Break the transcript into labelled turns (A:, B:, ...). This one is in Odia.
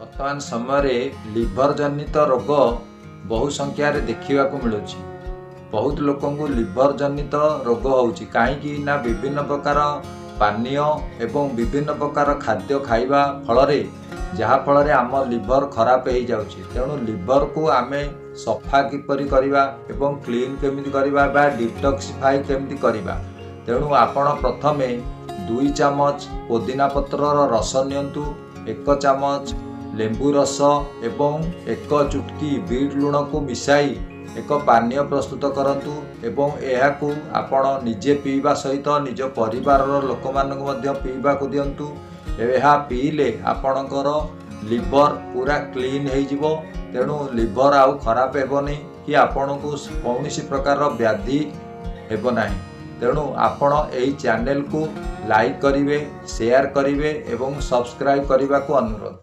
A: ବର୍ତ୍ତମାନ ସମୟରେ ଲିଭର ଜନିତ ରୋଗ ବହୁ ସଂଖ୍ୟାରେ ଦେଖିବାକୁ ମିଳୁଛି। ବହୁତ ଲୋକଙ୍କୁ ଲିଭର ଜନିତ ରୋଗ ହେଉଛି, କାହିଁକି ନା ବିଭିନ୍ନ ପ୍ରକାର ପାନୀୟ ଏବଂ ବିଭିନ୍ନ ପ୍ରକାର ଖାଦ୍ୟ ଖାଇବା ଫଳରେ, ଯାହାଫଳରେ ଆମ ଲିଭର ଖରାପ ହେଇଯାଉଛି। ତେଣୁ ଲିଭରକୁ ଆମେ ସଫା କିପରି କରିବା ଏବଂ କ୍ଲିନ୍ କେମିତି କରିବା ବା ଡିଟକ୍ସିଫାଇ କେମିତି କରିବା? ତେଣୁ ଆପଣ ପ୍ରଥମେ 2 ଚାମଚ ପୋଦିନା ପତ୍ରର ରସ ନିଅନ୍ତୁ, 1 ଚାମଚ ଲେମ୍ବୁ ରସ ଏବଂ 1 ଚୁଟକି ବିଟ୍ ଲୁଣକୁ ମିଶାଇ ଏକ ପାନୀୟ ପ୍ରସ୍ତୁତ କରନ୍ତୁ ଏବଂ ଏହାକୁ ଆପଣ ନିଜେ ପିଇବା ସହିତ ନିଜ ପରିବାରର ଲୋକମାନଙ୍କୁ ମଧ୍ୟ ପିଇବାକୁ ଦିଅନ୍ତୁ। ଏହା ପିଇଲେ ଆପଣଙ୍କର ଲିଭର ପୁରା କ୍ଲିନ୍ ହେଇଯିବ। ତେଣୁ ଲିଭର ଆଉ ଖରାପ ହେବନି କି ଆପଣଙ୍କୁ କୌଣସି ପ୍ରକାରର ବ୍ୟାଧି ହେବ ନାହିଁ। ତେଣୁ ଆପଣ ଏହି ଚ୍ୟାନେଲକୁ ଲାଇକ୍ କରିବେ, ସେୟାର କରିବେ ଏବଂ ସବସ୍କ୍ରାଇବ୍ କରିବାକୁ ଅନୁରୋଧ।